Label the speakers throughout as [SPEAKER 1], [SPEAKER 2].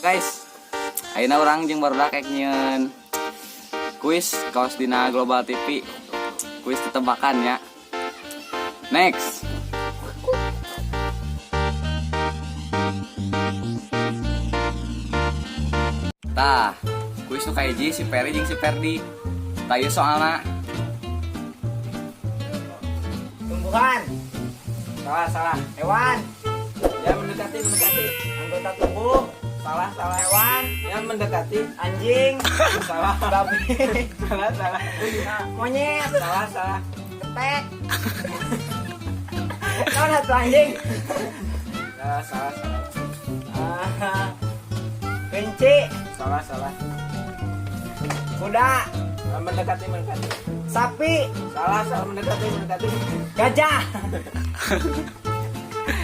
[SPEAKER 1] Guys. Ayeuna urang jeung barudak rek nyieun kuis kawas dina Global TV. Kuis tetebakan ya. Next. Tah, kuis nu kahiji si Peri jeung si Ferdi. Tah, ieu soalna.
[SPEAKER 2] Tumbuhan.
[SPEAKER 3] Salah, salah.
[SPEAKER 2] Hewan.
[SPEAKER 3] Ya, mendekati, mendekati.
[SPEAKER 2] Anggota tubuh.
[SPEAKER 3] Salah, salah.
[SPEAKER 2] Hewan.
[SPEAKER 3] Ya, mendekati.
[SPEAKER 2] Anjing.
[SPEAKER 3] Salah.
[SPEAKER 2] Babi.
[SPEAKER 3] Salah, salah.
[SPEAKER 2] Monyet.
[SPEAKER 3] Salah, salah.
[SPEAKER 2] Ketek. Naon atuh anjing?
[SPEAKER 3] Salah, salah, salah.
[SPEAKER 2] Ah, kelinci.
[SPEAKER 3] Salah, salah.
[SPEAKER 2] Kuda.
[SPEAKER 3] Ya, mendekati, mendekati.
[SPEAKER 2] Sapi.
[SPEAKER 3] Salah, salah, mendekati, mendekati.
[SPEAKER 2] Gajah.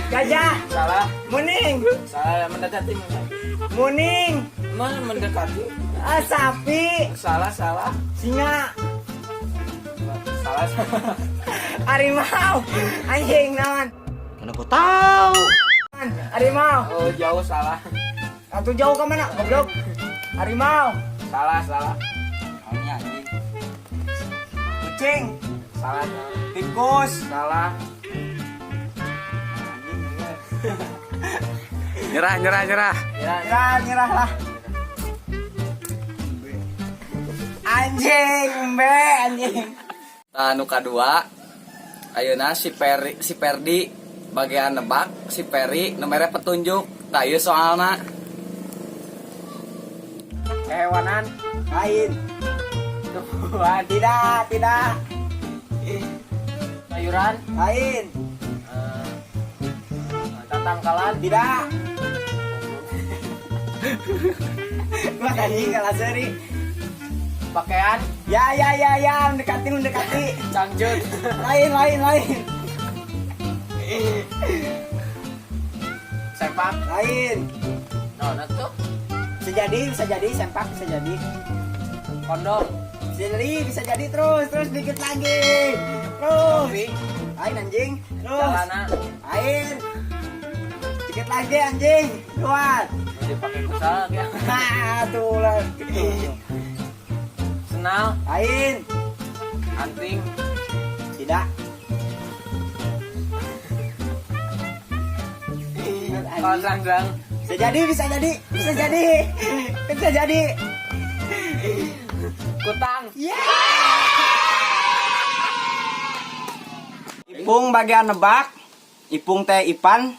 [SPEAKER 2] Gajah.
[SPEAKER 3] Salah.
[SPEAKER 2] Muning.
[SPEAKER 3] Salah, mendekati, mendekati.
[SPEAKER 2] Muning.
[SPEAKER 3] Mana mendekati?
[SPEAKER 2] Ah, sapi.
[SPEAKER 3] Salah, salah.
[SPEAKER 2] Singa.
[SPEAKER 3] Salah, salah.
[SPEAKER 2] Harimau. Anjing naon?
[SPEAKER 4] Mana gua tahu.
[SPEAKER 2] Harimau.
[SPEAKER 3] Oh, jauh salah.
[SPEAKER 2] Atuh jauh ke mana? Goblok. Harimau.
[SPEAKER 3] Salah, salah. Ini anjing.
[SPEAKER 2] Kucing.
[SPEAKER 3] Salah, salah.
[SPEAKER 2] Tikus.
[SPEAKER 3] Salah.
[SPEAKER 1] Nyerah, nyerah, nyerah.
[SPEAKER 3] Ya,
[SPEAKER 2] Nyerah, nyerah lah. Anjing, embe, anjing.
[SPEAKER 1] Tah, nu kadua. Ayeuna si Peri, si Ferdi bagian nebak, si Peri nu mere petunjuk. Tah, ieu soalna.
[SPEAKER 3] Kehewanan.
[SPEAKER 2] Lain.
[SPEAKER 3] Tumbuhan.
[SPEAKER 2] Tidak, tidak.
[SPEAKER 3] Sayuran.
[SPEAKER 2] Lain.
[SPEAKER 3] Tatangkalan.
[SPEAKER 2] Tidak. Wah, anjing kalah seri.
[SPEAKER 3] Pakaian.
[SPEAKER 2] Ya, ya, ya, ya, mendekati, mendekati.
[SPEAKER 3] Cangcut.
[SPEAKER 2] Lain, lain, lain.
[SPEAKER 3] Sempak.
[SPEAKER 2] Lain.
[SPEAKER 3] No, nah tuh.
[SPEAKER 2] Bisa jadi, sempak bisa jadi.
[SPEAKER 3] Kondom.
[SPEAKER 2] Bisa jadi terus, terus dikit lagi. Terus.
[SPEAKER 3] Topi.
[SPEAKER 2] Lain anjing. Terus.
[SPEAKER 3] Celana.
[SPEAKER 2] Lain. Dikit lagi anjing. Dua.
[SPEAKER 3] Mau dipakai kusal ya.
[SPEAKER 2] Nah, tuh lah.
[SPEAKER 3] Senal.
[SPEAKER 2] Lain.
[SPEAKER 3] Anting.
[SPEAKER 2] Tidak.
[SPEAKER 3] Kaos sandang.
[SPEAKER 2] Bisa jadi, bisa jadi, bisa jadi, bisa jadi.
[SPEAKER 3] Kutang.
[SPEAKER 2] Yeah. Ipung bagian nebak, Ipung teh Ipan,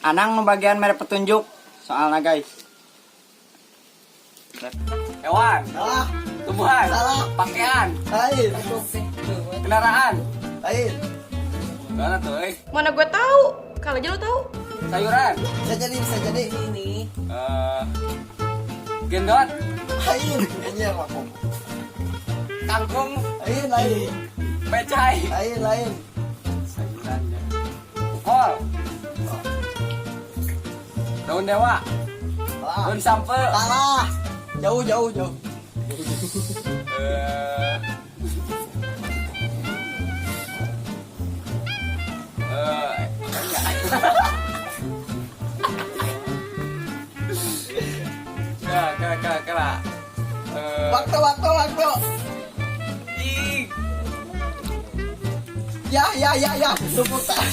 [SPEAKER 2] Anang nu bagian mere petunjuk soalnya guys.
[SPEAKER 1] Hewan,
[SPEAKER 4] Salah.
[SPEAKER 1] Tumbuhan,
[SPEAKER 4] Salah.
[SPEAKER 1] Pakaian,
[SPEAKER 4] Lain.
[SPEAKER 1] Kendaraan.
[SPEAKER 4] Lain.
[SPEAKER 1] Mana tuh, eh?
[SPEAKER 5] Mana gue tahu? Kalau aja lo tahu.
[SPEAKER 1] Sayuran.
[SPEAKER 4] Bisa jadi, bisa jadi.
[SPEAKER 3] Ini.
[SPEAKER 1] Gendot,
[SPEAKER 4] Lain. Ini yang aku.
[SPEAKER 1] Kangkung,
[SPEAKER 4] Lain, lain.
[SPEAKER 1] Pecai.
[SPEAKER 4] Lain, lain.
[SPEAKER 1] Sayuran ya. Kol. Daun dewa,
[SPEAKER 4] Salah.
[SPEAKER 1] Daun sampe.
[SPEAKER 4] Salah. Jauh, jauh, jauh.
[SPEAKER 1] Ya, kira, kira, kira.
[SPEAKER 4] Waktu, waktu, waktu.
[SPEAKER 1] Ih,
[SPEAKER 4] Ya, ya, ya, ya. Tepuk tangan.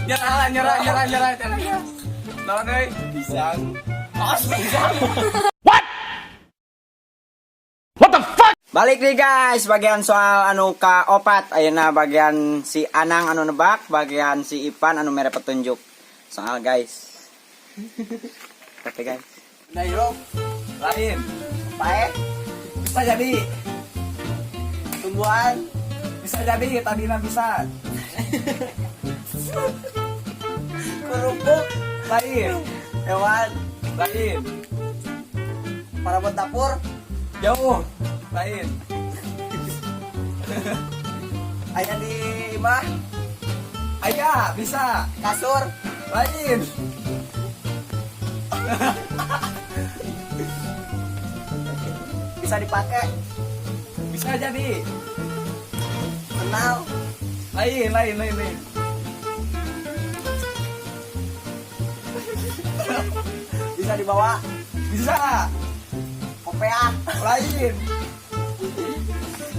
[SPEAKER 1] Nyerah lah, nyerah, nyerah, nyerah, nyerah. Naon euy?
[SPEAKER 4] Pisang.
[SPEAKER 1] Awas pisang.
[SPEAKER 2] Balik nih guys, bagian soal anu ka-4 ayeuna bagian si Anang anu nebak, bagian si Ipan anu mere petunjuk. Soal guys. Oke guys.
[SPEAKER 4] Nairo.
[SPEAKER 1] Lain.
[SPEAKER 4] Pae.
[SPEAKER 1] Bisa jadi.
[SPEAKER 4] Tumbuhan.
[SPEAKER 1] Bisa jadi tadina bisa.
[SPEAKER 4] Kerupuk.
[SPEAKER 1] Lain.
[SPEAKER 4] Hewan.
[SPEAKER 1] Lain.
[SPEAKER 4] Parabot dapur.
[SPEAKER 1] Jauh. Lain.
[SPEAKER 4] Aya di imah.
[SPEAKER 1] Ayah, bisa.
[SPEAKER 4] Kasur.
[SPEAKER 1] Lain.
[SPEAKER 4] Bisa dipakai.
[SPEAKER 1] Bisa jadi.
[SPEAKER 4] Kenal.
[SPEAKER 1] Lain, lain, lain, lain.
[SPEAKER 4] Bisa dibawa.
[SPEAKER 1] Bisa.
[SPEAKER 4] Kopeah.
[SPEAKER 1] Lain.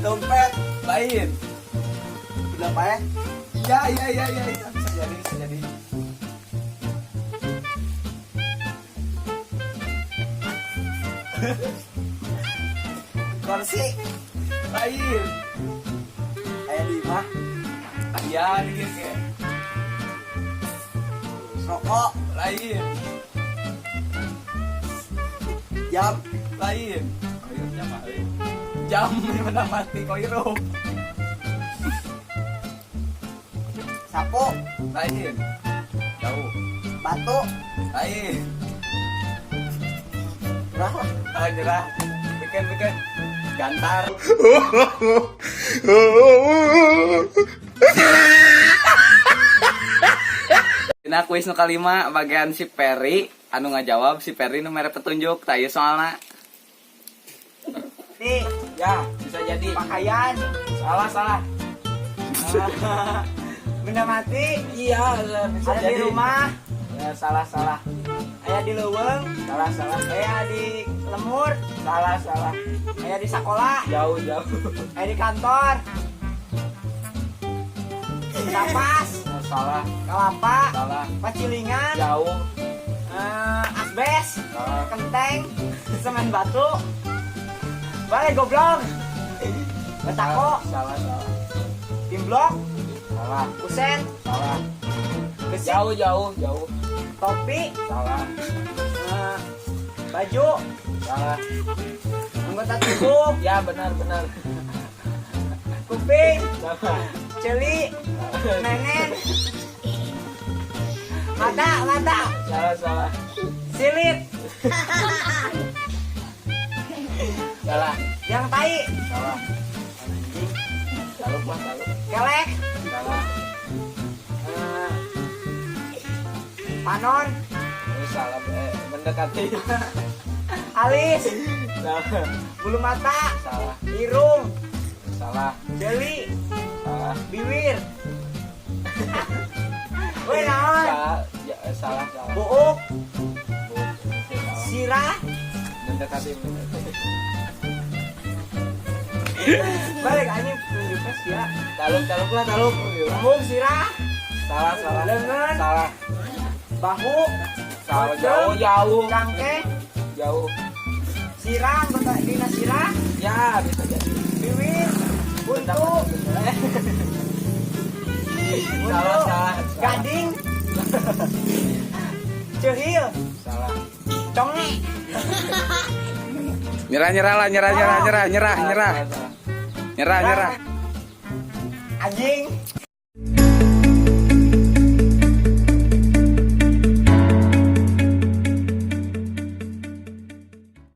[SPEAKER 4] Dompet.
[SPEAKER 1] Lain.
[SPEAKER 4] Udah apa ya?
[SPEAKER 1] Iya, bisa jadi, bisa jadi.
[SPEAKER 4] Kursi.
[SPEAKER 1] Lain.
[SPEAKER 4] Aya di imah.
[SPEAKER 1] Aya dikit kayak.
[SPEAKER 4] Rokok.
[SPEAKER 1] Lain.
[SPEAKER 4] Jam.
[SPEAKER 1] Lain. Koirupnya jam ah, euy. Jam mana mati koirup.
[SPEAKER 4] Sapu.
[SPEAKER 1] Lain. Jauh.
[SPEAKER 4] Batu.
[SPEAKER 1] Lain.
[SPEAKER 4] Nyerah lah.
[SPEAKER 1] Ah, nyerah. Bikin, bikin. Gantar. Nah, kuis nu kalima bagian si Perry anu ngajawab, si Perry nu mere petunjuk tah ieu soalna.
[SPEAKER 2] Nih,
[SPEAKER 3] Ya, bisa jadi.
[SPEAKER 2] pakaian.
[SPEAKER 3] Salah, salah.
[SPEAKER 2] Benda mati.
[SPEAKER 3] Iya, bisa
[SPEAKER 2] Ada
[SPEAKER 3] jadi.
[SPEAKER 2] di rumah.
[SPEAKER 3] Ya, salah, salah.
[SPEAKER 2] Aya di leuweung.
[SPEAKER 3] Salah, salah.
[SPEAKER 2] Aya di lemur.
[SPEAKER 3] Salah, salah.
[SPEAKER 2] Aya di sekolah.
[SPEAKER 3] Jauh, jauh.
[SPEAKER 2] Aya di kantor. Kapas.
[SPEAKER 3] Ya, salah,
[SPEAKER 2] Kelapa.
[SPEAKER 3] salah.
[SPEAKER 2] Pacilingan.
[SPEAKER 3] Jauh.
[SPEAKER 2] Asbes.
[SPEAKER 3] Salah.
[SPEAKER 2] Kenteng. Semen batu. Balik goblok. Batako.
[SPEAKER 3] Salah, salah.
[SPEAKER 2] Timblok.
[SPEAKER 3] Salah,
[SPEAKER 2] Kusen.
[SPEAKER 3] salah.
[SPEAKER 2] Besi.
[SPEAKER 3] Jauh, jauh, jauh.
[SPEAKER 2] Topi.
[SPEAKER 3] Salah,
[SPEAKER 2] Baju.
[SPEAKER 3] salah.
[SPEAKER 2] Anggota tubuh.
[SPEAKER 3] Ya, benar, benar.
[SPEAKER 2] Kuping.
[SPEAKER 3] Salah.
[SPEAKER 2] Celi. Nenen. Mata, mata.
[SPEAKER 3] Salah, salah.
[SPEAKER 2] Silit.
[SPEAKER 3] Salah,
[SPEAKER 2] Yang tai.
[SPEAKER 3] salah. Anjing. Taluk mah, taluk.
[SPEAKER 2] Kelek.
[SPEAKER 3] Salah.
[SPEAKER 2] Panon.
[SPEAKER 3] Oh, salah, mendekati.
[SPEAKER 2] Alis.
[SPEAKER 3] Salah.
[SPEAKER 2] Bulu mata.
[SPEAKER 3] Salah,
[SPEAKER 2] Irung.
[SPEAKER 3] salah,
[SPEAKER 2] Jeli.
[SPEAKER 3] salah.
[SPEAKER 2] Bibir. Woi naon?
[SPEAKER 3] Salah, ya, salah, salah.
[SPEAKER 2] Buuk.
[SPEAKER 3] Bu, salah.
[SPEAKER 2] Sirah.
[SPEAKER 3] Mendekati, mendekati.
[SPEAKER 2] Balik anjing tunjuknya sia.
[SPEAKER 3] Taluk, taluk lah, taluk.
[SPEAKER 2] Lembung sirah.
[SPEAKER 3] Salah, salah.
[SPEAKER 2] Lengan.
[SPEAKER 3] Salah.
[SPEAKER 2] Bahu.
[SPEAKER 3] Salah,
[SPEAKER 2] Botol.
[SPEAKER 3] jauh, jauh.
[SPEAKER 2] Cangkeng.
[SPEAKER 3] Jauh.
[SPEAKER 2] Sirah, anggota dina sirah.
[SPEAKER 3] Ya, bisa jadi.
[SPEAKER 2] Bibir. Buntu. Buntu.
[SPEAKER 3] Salah, salah, salah.
[SPEAKER 2] Gading. Cehil.
[SPEAKER 3] Salah.
[SPEAKER 2] Conge.
[SPEAKER 1] Nyerah, nyerah lah, nyerah, nyerah, nyerah, nyerah, nyerah.
[SPEAKER 3] Salah, salah.
[SPEAKER 1] Nyerah, nyerah.
[SPEAKER 2] Anjing.